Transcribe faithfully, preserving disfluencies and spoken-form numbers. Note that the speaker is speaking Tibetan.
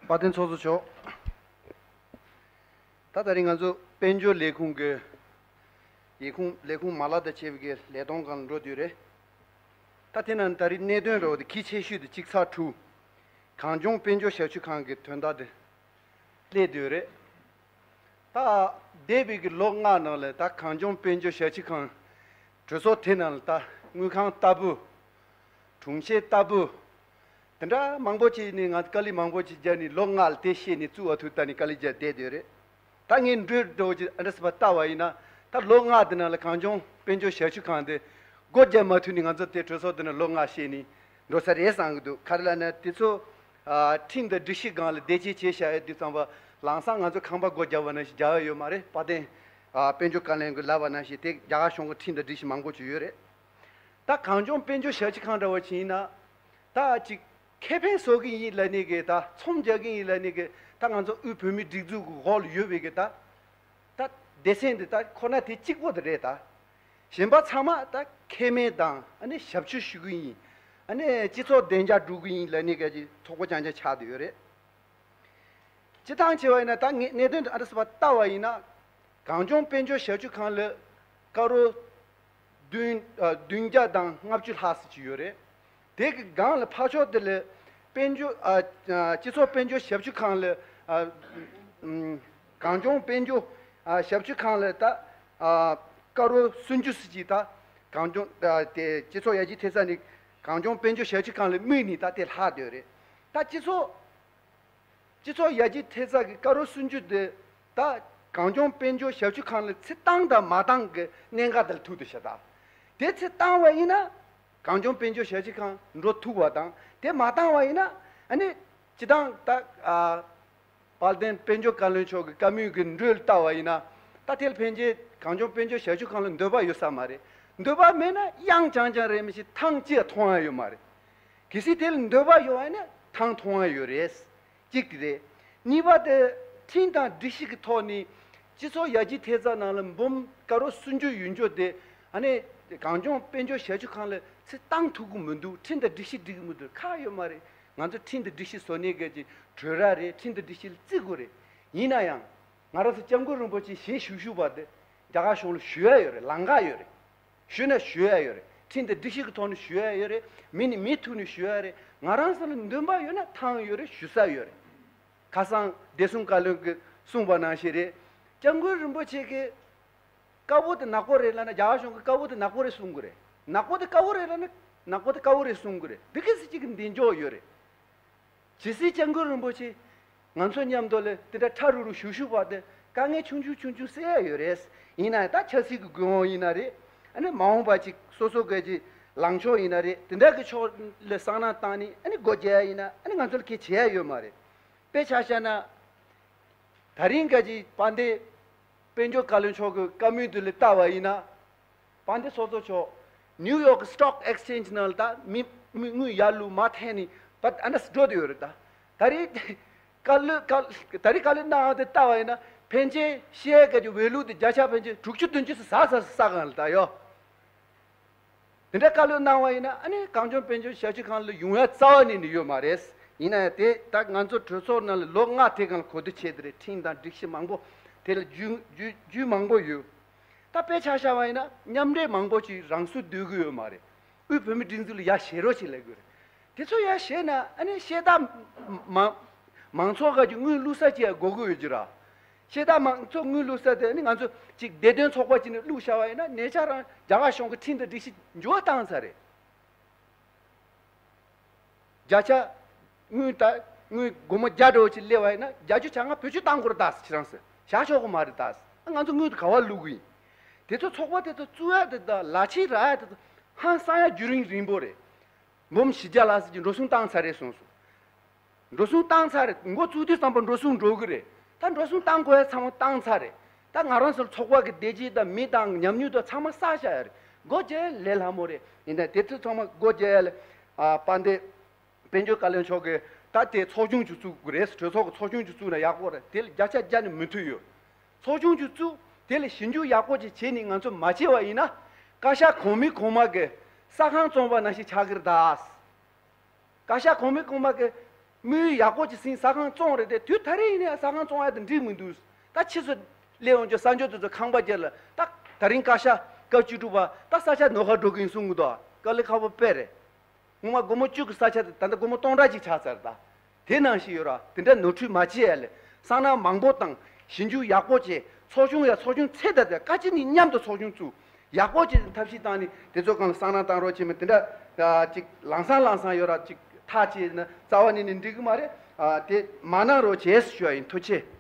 དཔལ་ལྡན་ཚོགས་གཙོ་མཆོག་ད་ད་རིང་ང་ཚོ་དཔལ་འབྱོར་ལས་ཁུངས་ཀྱི་ལས་ཁུངས་ལས་ཁུངས་མ་ལག་དང་བཅས་པའི་ལས་དོན་སྒང་ལ་འགྲོ་དུས་རེད། ད་དེ་ན་ད་རིང་གནད་དོན་རེད་བ། དེ་གལ་ཆེ་ཤོས་དེ་གཅིག་ཚར་དྲུག་གངས་ལྗོངས་དཔལ་འབྱོར་ཞབས་ཞུ་ཁང་གི་དོན་དག་དེ་སླེབས་དུས་རེད། ད་འདས་པའི་གི་ལོ་ལྔ་ནང་ལ་ད་གངས་ལྗོངས་དཔལ་འབྱོར་ཞབས་ཞུ་ཁང་གྲོས་ཚོགས་དེ་ནང་ལ་ད་དངུལ་ཁང་ལྟ་བུ། དྲུང་ཆེ་ལྟ་བུ། དེ་འདྲ་མང་པོ་ཅིག་ནས་ང་ཚོ་དཀའ་ལས་མང་པོ་ཅིག་བརྒྱབ་ནས་ལོ་ལྔ་ལ་དེ་ཤེས་ནས་བཙུགས་པ་ཐུག་ད་ནས་དཀའ་ལས་བརྒྱབ་བསྡད་ཡོད་རེད། ད་ངས་འགྲོས་འགྲོ་ཅིག་ཨ་འདྲ་སི་པ་ལྟ་བ་ཡིན་ན། ད་ལོ་ལྔ་དེ་ནང་ལ་གངས་ལྗོངས་དཔལ་འབྱོར་ཞབས་ཞུ་ཁང་དེ་སྒོ་རྒྱག་མ་ཐུབ་ནས་ང་ཚོ་དེ་གྲོས་ཚོགས་དེ་ནང་ལོ་ལྔ་ཤེས་ནས་འགྲོ་ས་རེད་བསམ་གི་འདུག་ག་རེ་ལབ་ན་དེ་ཚོ་ཨ་ཁྲིམས་དང་སྒྲིག་གཞི་སྒང་ལ་བདེ་སྐྱིད་བྱས་བཞག་ཡོད་དུས་ཙམ་པ་ལམ་སང་ང་ཚོ་ཁང་པ་སྒོ་རྒྱབ་པ་ནང་བཞིན་རྒྱག་ཡ་ཡོད་མ་རེད། དཔལ་ལྡན་ཨ་དཔལ་འབྱོར་བཀའ་བློན་གྱིས་ལབ་པ་ནང་བཞིན་དེ་རྒྱ་གར་གཞུང་གི་ཁྲིམས་དང་སྒྲིག་གཞི་མང་པོ་ཅིག་ཡོད་རེད། ད་གངས་ལྗོངས་དཔལ་འབྱོར་ཞབས་ཞུ་ཁང་འདྲ་བ་ཅིག་ཡིན་ན། ད་ཅིག་ཁེ་ཕན་བཟོ་གི་ཡིན་ལབ་ནས་གི་ད་ཚོང་རྒྱག་གི་ཡིན་ལབ་ནས་གི་ད་ང་ཚོ་དབུས་བོད་མིའི་སྒྲིག་འཛུགས་ཀྱི་འོག་ལ་ཡོད་པའི་གི་ད་ད་སྡེ་ཚན་འདི་ད་ཁོ་ན་དེ་གཅིག་པོ་དེ་རེད་ད། གཞན་པ་ཚང་མ་ད་ཁེ་ཕན་དང་ཨ་ནི་ཞབས་ཞུ་ཞུ་གི་ཡིན། ཨ་ནི་སྤྱི་ཚོགས་བདེ་འཇགས་སྒྲུབ་གི་ཡིན་ལབ་ནས་གི་ཅིག་ཚོགས་པ་རྐྱང་རྐྱང་ཆགས་བསྡད་ཡོད་རེད། སྤྱི་བཏང་བྱས་པ་ཡིན་ན་ད་ངས་གནད་དོན་ཨ་འདྲ་སི་པ་ལྟ་བ་ཡིན་ན། གངས་ལྗོངས་དཔལ་འབྱོར་ཞབས་ཞུ་ཁང་ལ་སྐར་རོ་བདུན་ཨ་བདུན་བརྒྱ་དང་ལྔ་བཅུ་ལྷག་ཙམ་ཅིག་ཡོད་རེད། དེ་གི་སྒང་ལ་ཕར་ཕྱོགས་དེ་ལ་དཔལ་འབྱོར་ཨ་ཨ་སྤྱི་ཚོགས་དཔལ་འབྱོར་ཞབས་ཞུ་ཁང་ལ་ཨ་ཨམ་གངས་ལྗོངས་དཔལ་འབྱོར་ཨ་ཞབས་ཞུ་ཁང་ལ་ད་ཨ་སྐར་རོ་སུམ་ཅུ་ཙམ་ཅིག་ད་གངས་ལྗོངས་ཨ་དེ་སྤྱི་ཚོགས་ཡར་རྒྱས་ཐེབས་རྩ་ནས་གངས་ལྗོངས་དཔལ་འབྱོར་ཞབས་ཞུ་ཁང་ལ་དམིགས་ནས་ད་དེ་ལྷག་བསྡད་ཡོད་རེད། ད་སྤྱི་ཚོགས། སྤྱི་ཚོགས་ཡར་རྒྱས་ཐེབས་རྩ་གི་སྐར་རོ་སུམ་ཅུ་དེ་ད་གངས་ལྗོངས་དཔལ་འབྱོར་ཞབས་ཞུ་ཁང་ལ་ཚུར་བཏང་དང་མ་བཏང་གི་གནད་འགག་དེ་ལ་ཐུག་འདུག་ཤག་ད་དེ་ཚུར་བཏང་བ་ཡིན་ན་གངས་ལྗོངས་དཔལ་འབྱོར་ཞབས་ཞུ་ཁང་འགྲོ་ཐུབ་པ་དང་། དེ་མ་བཏང་བ་ཡིན་ན་ཨ་ནི་སྤྱི་བཏང་ད་ཨ་དཔལ་ལྡན་དཔལ་འབྱོར་བཀའ་བློན་མཆོག་གི་བཀའ་མོལ་གྱི་འགྲོས་ལ་ལྟ་བ་ཡིན་ན། ད་དེ་ལ་ཕན་ཆད་གངས་ལྗོངས་དཔལ་འབྱོར་ཞབས་ཞུ་ཁང་ལ་འདོད་པ་ཡོད་ས་མ་རེད། འདོད་པ་མེད་ན་གཡང་རྐྱང་རྐྱང་རེད། མི་ཤེས་ཐང་གཅིག་མཐོང་ཡ་ཡོད་མ་རེད། གལ་སྲིད་དེ་ལ་འདོད་པ་ཡོད་པ་ཡིན་ན་ཐང་མཐོང་ཡ་ཡོད་རེད། གཅིག་དེ་རེད། གཉིས་པ་དེ་ཁྲིམས་དང་སྒྲིག་གཞི་གི་ཐོག་ནས་སྤྱི་ཚོགས་ཡར་རྒྱས་ཐེབས་རྩ་ནང་ལ་འབུམ་སྐར་རོ་སུམ་ཅུ་ཡོད་འཇོག་དེ་ཨ་ནི་གངས་ལྗོངས་དཔལ་འབྱོར་ཞབས་ཞུ་ཁང་ལ་ཚུར་བཏང་ཐུབ་ཀྱི་མི་འདུག་ཁྲིམས་དང་སྒྲིག་གཞི་འགྲིག་གི་མི་འདུག་ཁག་ཡོད་མ་རེད། ང་ཚོ་ཁྲིམས་དང་སྒྲིག་གཞི་བཟོ་ནས་གལ་ཆེ་གྲོས་ར་རེད། ཁྲིམས་དང་སྒྲིག་གཞི་ལ་བརྩི་དགོས་རེད། ཡིན་ན་ཡང་ང་རང་ཚོ་སྐྱབས་མགོན་རིན་པོ་ཆེ་ཞལ་བཞུགས་བཞུགས་པ་དེ་རྒྱ་གར་གཞུང་ལ་ཞུ་ཡ་ཡོད་རེད། ལམ་ཁ་ཡོད་རེད། ཞུས་ན་ཞུ་ཡ་ཡོད་རེད། ཁྲིམས་དང་སྒྲིག་གཞི་གི་ཐོག་ནས་ཞུ་ཡ་ཡོད་རེད། མི་ནས་མི་ཐུག་ནས་ཞུ་ཡ་རེད། ང་རང་ཚོ་ལ་འདུན་པ་ཡོད་ན་ཐང་ཡོད་རེད། ཞུ་ས་ཡོད་རེད། ཁ་སང་བདེ་སྲུང་བཀའ་བློན་གྱིས་གསུངས་པ་ནང་བཞིན་རེད། སྐྱབས་མགོན་རིན་པོ་ཆེ་གིས་དཀར་པོ་དེ་ནག་པོ་རེད་ལབ་ན་རྒྱ་གར་གཞུང་གིས་དཀར་པོ་དེ་ནག་པོ་རེད་གསུང་གི་རེད། ནག་པོ་དེ་དཀར་པོ་རེད་ལབ་ན་ནག་པོ་དེ་དཀར་པོ་རེད་གསུང་གི་རེད། འདི་གི་སྲིད་སྤྱི་གི་མདུན་ལྗོངས་ཡོད་རེད། ཇི་སྲིད་སྐྱབས་མགོན་རིན་པོ་ཆེ་ང་ཚོ་མཉམ་དུ་ལ་དེ་འདྲ་ཁྲ་རུ་རུ་བཞུགས་བཞུགས་བར་དུ་དཀའ་ངལ་ཆུང་ཆུང་ཆུང་ཆུང་སེལ་ཡ་ཡོད་རེད། ཡིན་ན་ཡང་ད་ཆབ་སྲིད་ཀྱི་དགོས་དབང་ཡིན་ན་རེད། ཨ་ནི་མ་འོངས་པ་ཅིག་སོ་སོ་གི་ཅིག་ལངས་ཕྱོགས་ཡིན་ན་རེད། དེ་འདྲ་གི་ཕྱོགས་ལ་བསམ་བློ་བཏང་ནས་ཨ་ནི་སྒོ་རྒྱག་ཡ་ཡིན་ན་ཨ་ནི་ང་ཚོ་ལ་གལ་བྱེད་ཡ་ཡོད་མ་རེད། དཔེ་ཆ་བཞག་ན། ད་རིང་ག་ཅིག་དཔལ་ལྡན་དཔལ་འབྱོར་བཀའ་བློན་མཆོག་གི་བཀའ་མོལ་དེ་ལ་ལྟ་བ་ཡིན་ན། དཔལ་ལྡན་ཚོགས་གཙོ་མཆོག་ནིའུ་ཡོག་གི་སི་ཊོག་ཨེག་སི་ཅེན་ཇི་ནང་ལ་ད་མི་མི་དངུལ་ཡར་ལུག་མར་འཐེན་ནས་བ་ཨ་འདྲ་འགྲོ་བསྡད་ཡོད་རེད་ད། ད་རེས་བཀའ་སློབ་བཀའ་ད་རེས་བཀའ་སློབ་གནང་བ་དེ་ལྟ་བ་ཡིན་ན་ཕན་ཆད་ཤེས་ཡ་ག་ཅིག་འོས་བླུག་དེ་བརྒྱ་ཆ་ཕན་ཆད་དྲུག་ཅུ་བདུན་ཅུ་ཙམ་ཟག་ཟག་ཟག་གང་ལ་ད་ཡོད། དེ་འདྲ་བཀའ་སློབ་གནང་བ་ཡིན་ན་ཨ་ནི་གངས་ལྗོངས་དཔལ་འབྱོར་ཞབས་ཞུ་ཁང་ལ་ཡོང་ཡ་རྩ་བ་ནས་ནི་ཡོད་མ་རེད། ཡིན་ན་ཡང་དེ་ད་ང་ཚོ་གྲོས་ཚོགས་ནང་ལ་ལོ་ལྔ་དེ་གང་ལ་གོ་བསྡུར་བྱས་དེ་རེད། ཁྲིམས་དང་སྒྲིག་གཞི་མང་པོ་དེ་ལ་རྒྱུས་རྒྱུས་རྒྱུས་མང་པོ་ཡོད། ད་དཔེ་ཆ་བཞག་པ་ཡིན་ན་མཉམ་འབྲེལ་མང་པོ་ཅིག་རང་སོར་སྡོད་གི་ཡོད་མ་རེད། དབུས་བོད་མིའི་སྒྲིག་འཛུགས་ལ་ཡར་བཞེས་རོགས་ཅིག་ལབ་དགོས་རེད། དེ་ཚོ་ཡར་བཞེས་ན་ཨ་ནི་ཤེས་ད་མང་མང་ཚོགས་ག་ཅིག་དངུལ་བླུག་ས་ཅིག་ཡར་དགོས་ཀྱི་ཡོད་ཀྱི་ར། ཤེས་ད་མང་ཚོགས་དངུལ་བླུག་ས་དེ་ནི་ང་ཚོ་ཅིག་བདེ་དོན་ཚོགས་པ་ཅིག་ནས་བླུག་བཞག་པ་ཡིན་ན་ཉེ་ཆར་རང་རྒྱ་གར་གཞུང་གི་ཁྲིམས་དང་སྒྲིག་གཞི་འགྱུར་བ་བཏང་ཚར་རེད། བརྒྱ་ཆ་དངུལ་ད་དངུལ་སྒོར་མོ་བརྒྱ་འགྲོ་ཅིག་སླེབས་པ་ཡིན་ན་བརྒྱད་ཅུ་གྱ་ལྔ་བེད་སྤྱོད་བཏང་དགོས་རེད་ད་ཟེར། ཁྱེད་རང་ཚོས་བཞག་ཆོག་གི་མ་རེད་ད་ཟེར། ང་ཚོ་དངུལ་དེ་ག་པར་བླུག་གི་ཡིན། དེ་ཚོ་ཚོགས་པ་དེ་ཚོ་བཙུགས་ཡ་དེ་དང་ལག་ཁྱེར་རག་ཡ་དེ་ཚོ་ཧང་སང་ཡ་རྒྱུན་རིང་རིང་པོ་རེད། འབུམ་བཞི་བརྒྱ་ལྷག་ཙམ་གྱིས་འགྲོ་སོང་བཏང་ཚར་རེད་གསུངས་སོང་། འགྲོ་སོང་བཏང་ཚར་རེད། འགོ་བཙུགས་དུས་ཙམ་པ་འགྲོ་སོང་འགྲོ་གི་རེད། ད་འགྲོ་སོང་བཏང་དགོས་ཡ་ཚང་མ་བཏང་ཚར་རེད། ད་ང་རང་ཚོ་ཚོགས་པ་གི་བདེ་སྐྱིད་དང་མི་དང་ཉམས་མྱོང་དང་ཚང་མ་བསགས་བཞག་ཡ་རེད། སྒོ་རྒྱག་ཡ་ལས་སླ་མོ་རེད། ཡིན་ད་དེ་ཚོ་ཚང་མ་སྒོ་རྒྱག་ཡ་ལ་ཨ་དཔལ་ལྡན་དཔལ་འབྱོར་བཀའ་བློན་མཆོག་གིས་ད་དེ་ཚོགས་ཆུང་ཅིག་བཙུགས་དགོས་རེད། གྲོས་ཚོགས་ཀྱི་ཚོགས་ཆུང་ཅིག་བཙུགས་ན་ཡག་པོ་རེད། དེ་ལ་བརྒྱ་ཆ་བརྒྱ་ནས་མོས་མཐུན་ཡོད། ཚོགས་ཆུང་ཅིག་བཙུགས། དེ་ལ་ཞིབ་འཇུག་ཡག་པོ་ཅིག་བྱས་ནས་ང་ཚོ་མ་བྱས་པ་ཡིན་ན་བཀའ་ཤག་གོང་མའི་གོང་མ་གི་ས་ཁང་བཙོངས་པ་ནང་བཞིན་ཆགས་ཀྱི་རེད་ད། བཀའ་ཤག་གོང་མའི་གོང་མ་གི་ དངུལ་ཡག་པོ་ཅིག་ཟིན་ས་ཁང་བཙོང་རེད་དེ། དུས་ད་རེས་ཡིན་ནའི་ས་ཁང་བཙོང་ཡ་དེ་འགྲིག་མི་འདུག་ད་ཕྱིས་སུ་སླེབས་ཡོང་རྒྱུ་གསར་འབྱོར་དེ་ཚོ་ཁང་པ་རྒྱག་ལ། ད་ད་རིང་བཀའ་ཤག་སྐབས་བཅུ་དྲུག་པ་ད་ས་ཆ་ནོར་ཁ་འགྲོ་གི་ཡིན་གསུང་གི་འདུག་དཀའ་ལས་ཁག་པོ་དཔེ་རེད། སྔོན་མ་སྒོར་མོ་བཅུ་གི་ས་ཆ་དེ་ད་ལྟ་སྒོར་མོ་སྟོང་ཕྲག་ཅིག་ཆགས་ཚར། ད་དེ་ནང་བཞིན་ཡོད་ར། དེ་འདྲ་ནོར་འཁྲུལ་མ་བྱེད་ཡ་ལས། སང་གནངས་མང་པོ་དང་ཞིབ་འཇུག་ཡག་པོ་བྱས། ཚོགས་ཆུང་ཡ་ཚོགས་ཆུང་ཚད་ལྡན་དེ་བཀའ་སྤྱི་གཉིས་མཉམ་དུ་ཚོགས་ཆུང་བཙུགས། ཡག་པོ་བྱས་ཐབས་ཤེས་བཏང་ནས་དེ་ཚོ་སྒང་ལ་སང་གནངས་བཏང་རོགས་བྱེད། མི་དེ་འདྲ་ཅིག་ལམ་སང་ལམ་སང་ཡོད་ར་ཅིག་ཐག་བཅད་ན་རྩ་བ་ནས་ནི་འགྲིག་གི་མ་རེད། དེ་མ་གནང་རོགས་བྱེད་ཞུ་བ་ཡིན། ཐུགས་རྗེ་ཆེ།